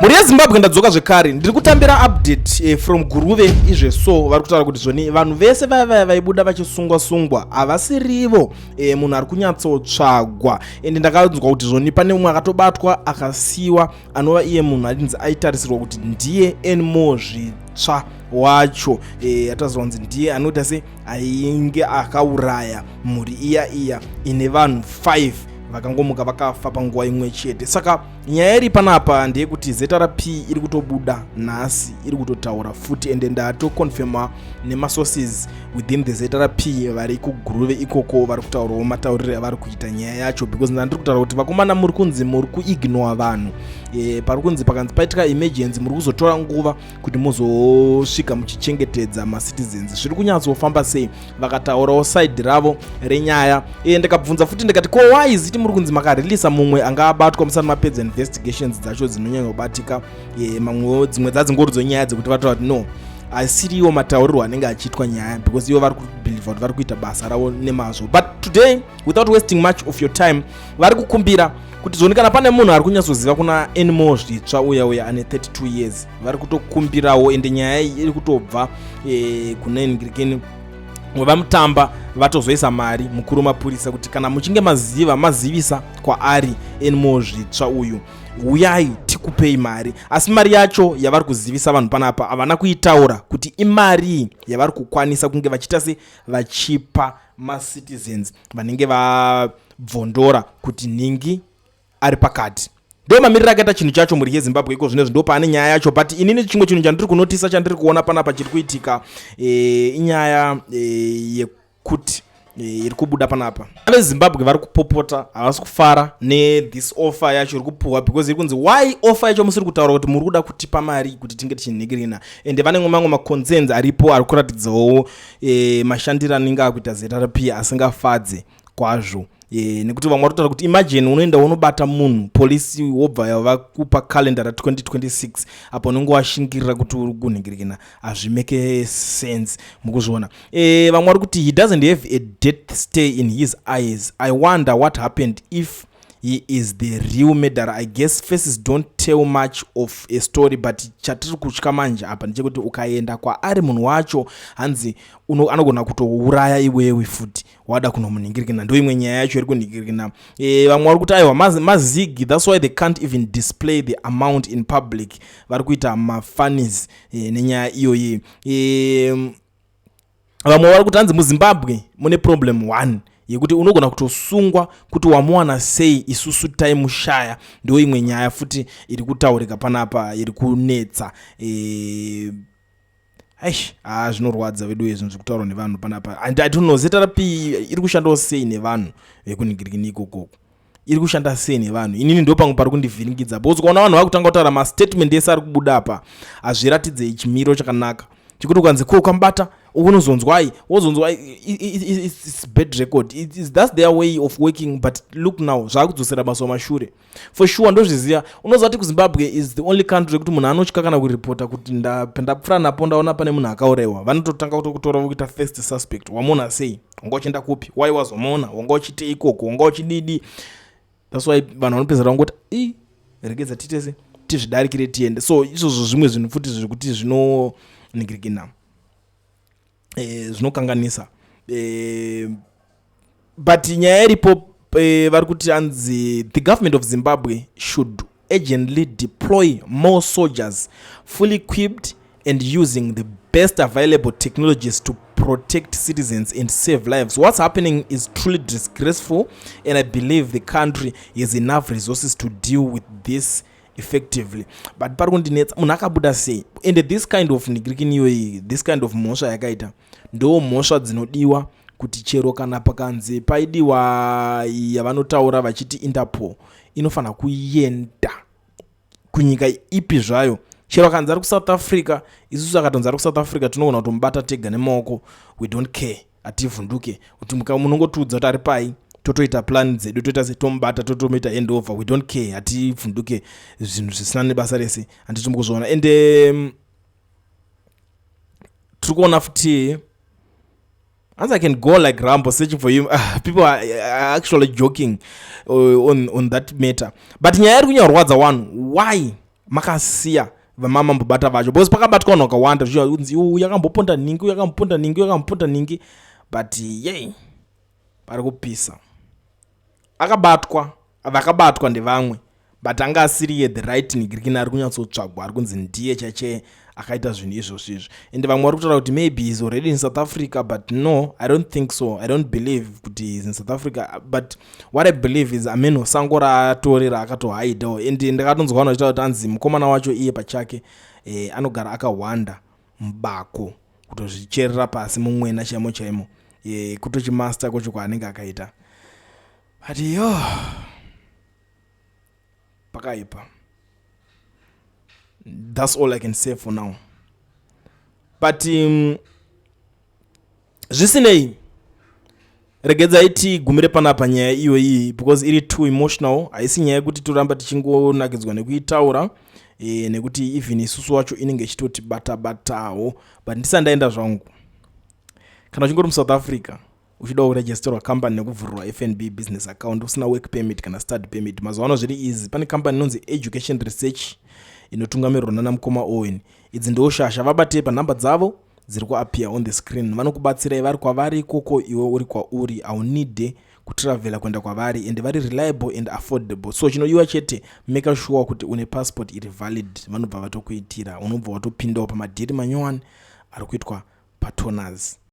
Mhuri yeZimbabwe, ndadzoka zvekare. Ndiri kutambira update from Guruve izve. So vari kutaura kuti zvoni vanhu vese vaya vaya vaibuda vachisungwa sungwa havasirivo munhu ari kunyatsotsvagwa. Ende ndakanzwa kuti zvoni pane umwe akatobatwa akasiyiwa, anova iye munhu ainzi aitarisirwa kuti ndiye Anymore Zvitsva wacho, atarisirwa kunzi ndiye anoita se ainge akauraya mhuri iya iya ine vanhu 5 vakangomuka vakafa panguva imwe chete. Saka nyaya iri panapa ndeyekuti ZRP iri kutobuda nhasi, iri kutotaura futi, ende ndatoconfirma nemasources within the ZRP vari kuGuruve ikoko. Vari kutaurawo matauriro avari kuita nyaya yacho, because ndandiri kutaura kuti vakomana, muri kunzi muri kuignore vanhu, pari kunzi pakanzi paitika emergency, muri kuzotora nguva kuti muzosvika muchichengetedza macitizens. Zviri kunyatsofamba sei? Vakataurawo side ravo renyaya. Ndikabvunza futi ndikati, "Ko why ziti muri kunzi makareleasa mumwe anga abatwa musati mapedza investigations dzacho dzinonyanya kubatika?" Mamwewo dzimwe dzadzingoridzo nyaya dzekuti vataura kuti no, asiriwo mataurirwo anenge achiitwa nyaya, because ivo vari kubelieva kuti vari kuita basa ravo nemazvo. But today, without wasting much of your time, vari kukumbira kuti zvoni kana pane munhu ari kunyatsoziva kuna Anymore Zvitsva uya uya ane 32 years, vari kutokumbirawo. Ende nyaya iyi iri kutobva kune ngirikeni vamutamba vatozoisa mari mukuru mapurisa kuti kana muchinge maziva, mazivisa kwaari Anymore Zvitsva uyu, uyai tikupei mari. Asi mari yacho yavari kuzivisa vanhu panapa havana kuitaura kuti imari yavari kukwanisa kunge vachiita se vachipa macitizens vanenge vabvondora kuti nhingi ari pakati. Ndo mamiriro akaita chinhu chacho, mhuri yeZimbabwe. Iko zvinezvi ndo paane nyaya yacho. But inini chimwe chinhu chandiri kunotisa, chandiri kuona panapa chiri kuitika, inyaya yekuti iri kubuda panapa, veZimbabwe vari kupopota, havasi kufara nethis offer yacho iri kupuhwa, because iri kunzi, why offer yacho musiri kutaura kuti muri kuda kutipa mari kuti tinge tichinhikirina? Ende vane mamwe maconcerns aripo ari kuratidzawo mashandiro anenge akuita ZRP asingafadze kwazvo, nekuti vamwe vari kutaura kuti imagine unoenda unobata munhu, polisi wobva vakupa calendar ra2026 apo unenge washingirira kuti uri kunhingirikina. Hazvimake sense, mukuzviona. Vamwe vari kuti, "He doesn't have a death stay in his eyes. I wonder what happened if he is the real murderer. I guess faces don't tell much of a story, but chatiri kutya manje apa ndechekuti ukaenda kwaari munhu wacho, hanzi anogona kutouraya iwewe futi wada kunomunhingirikina." Ndo imwe nyaya yacho iri kunhingirikina. Vamwe vari kuti aiwa, mazigi, that's why they can't even display the amount in public. Vari kuita mafunnies nenyaya iyoyi. Vamwe vari kuti hanzi muZimbabwe mune problem one yekuti unogona kutosungwa kuti wamuwana sei, isusu taimushaya. Ndo imwe nyaya futi iri kutaurika panapa iri kunetsa. Aish, ha, zvinorwadza vedu zvinhu zviri kutaurwa nevanhu panapa. And I don't know ZRP iri kushandawo sei nevanhu vekunhingirikini ikokoko, iri kushanda sei nevanhu. Inini ndo pamwe pari kundivhiringidza, because ukaona vanhu vakutanga kutaura mastatement ese ari kubuda apa, hazviratidze chimiro chakanaka chekuti ukanzi ko ukamubata unozonzwai, wozonzwa it's bad record. That's their way of working. But look now, zvaakudzosera basa mashure for sure. Ndozviziva, unoziva kuti kuZimbabwe is the only country yekuti munhu anotya kana kuripota kuti ndapfuura napo ndaona pane munhu akaurayiwa. Vanototanga kutokutora vokuita first suspect. Wamuona sei? Wanga uchienda kupi? Wai wazomuona? Wanga uchiitei ikoko? Wanga uchididi? That's why vanhu vanopedzera vangoti, "I regedza titese tizvidarikire, tiende." So izvozvo zvimwe zvinhu futi zvekuti zvinoningirikina, zvinokanganisa. But nyaya iripo, vari kuti anzi the government of Zimbabwe should urgently deploy more soldiers, fully equipped and using the best available technologies, to protect citizens and save lives. What's happening is truly disgraceful, and I believe the country has enough resources to deal with this effectively. But pari kundinetsa, munhu akabuda sei? And this kind of nigirikiniyoyi, this kind of mhosva yakaita, ndo mhosva dzinodiwa kuti chero kana pakanzi paidiwa yavanotaura vachiti Interpol inofanira kuenda kunyika ipi zvayo. Chero akanzi ari kuSouth Africa, isusu akatonzi ari kuSouth Africa, tinogona kutomubata tega nemaoko. We don't care, hativhunduke kuti munongotiudza kuti ari pai, totoita plan dzedu, toita setomubata, totomuita handover. We don't care, hativhunduke zvinhu zvisina nebasa rese, handiti kuzviona? Ende tiri kuona futi As I can go like Rambo searching for him. People are actually joking on that matter. But nyaya iri kunyorwadza one, why makasiya vamamambobata vacho? Because pakabatwa vanhu vakawanda, zvinzi uyu yakamboponda nhingi, uyu yakamboponda nhingi, uyu yakamboponda nhingi, but yei pari kupisa. Akabatwa, vakabatwa ndevamwe, but anga asiri the right nigirikini ari kunyatsotsvagwa, ari kunzi ndiye chache akaita zvinhu izvozvo izvi. And vamwe vari kutaura kuti maybe is already in South Africa, but no, I don't think so. I don't believe kuti is in South Africa, but what I believe is ameno sango raatori raakatohaidawo. And ndakatonzwa vanhu vachitaura kuti anzi mukomana wacho iye pachake anogara akahwanda mubako, kutozvicherera pasi mumwena chaimo chaimo, kutochimaster kwacho kwaanenge akaita. But yo, pakaipa. That's all I can say for now. But zvisinei, regedzai tigumire panapa nyaya iyoyi, because iri too emotional. Haisi nyaya yekuti toramba tichingonakidzwa nekuitaura, nekuti even isusu wacho inenge ichitotibata batawo. But ndisati ndaenda zvangu, kana uchingori muSouth Africa uchida kuregisterwa company nekuvhurirwa FNB business account, usina work permit kana study permit, mazuva ano zviri easy. Pane company inonzi Education Research inotungamirirwa nana mukoma Owen. Idzi ndo shasha. Vabatei panhamba dzavo dziri kuappear on the screen. Vanokubatsirai vari kwavari ikoko, iwe uri kwauri. Haunidhe kutravhela kuenda kwavari, and vari reliable and affordable. So chinodiwa chete, make sure kuti une passport iri valid. Vanobva vatokuitira, unobva watopindawo pamadhiri manyowani ari kuitwa patoners.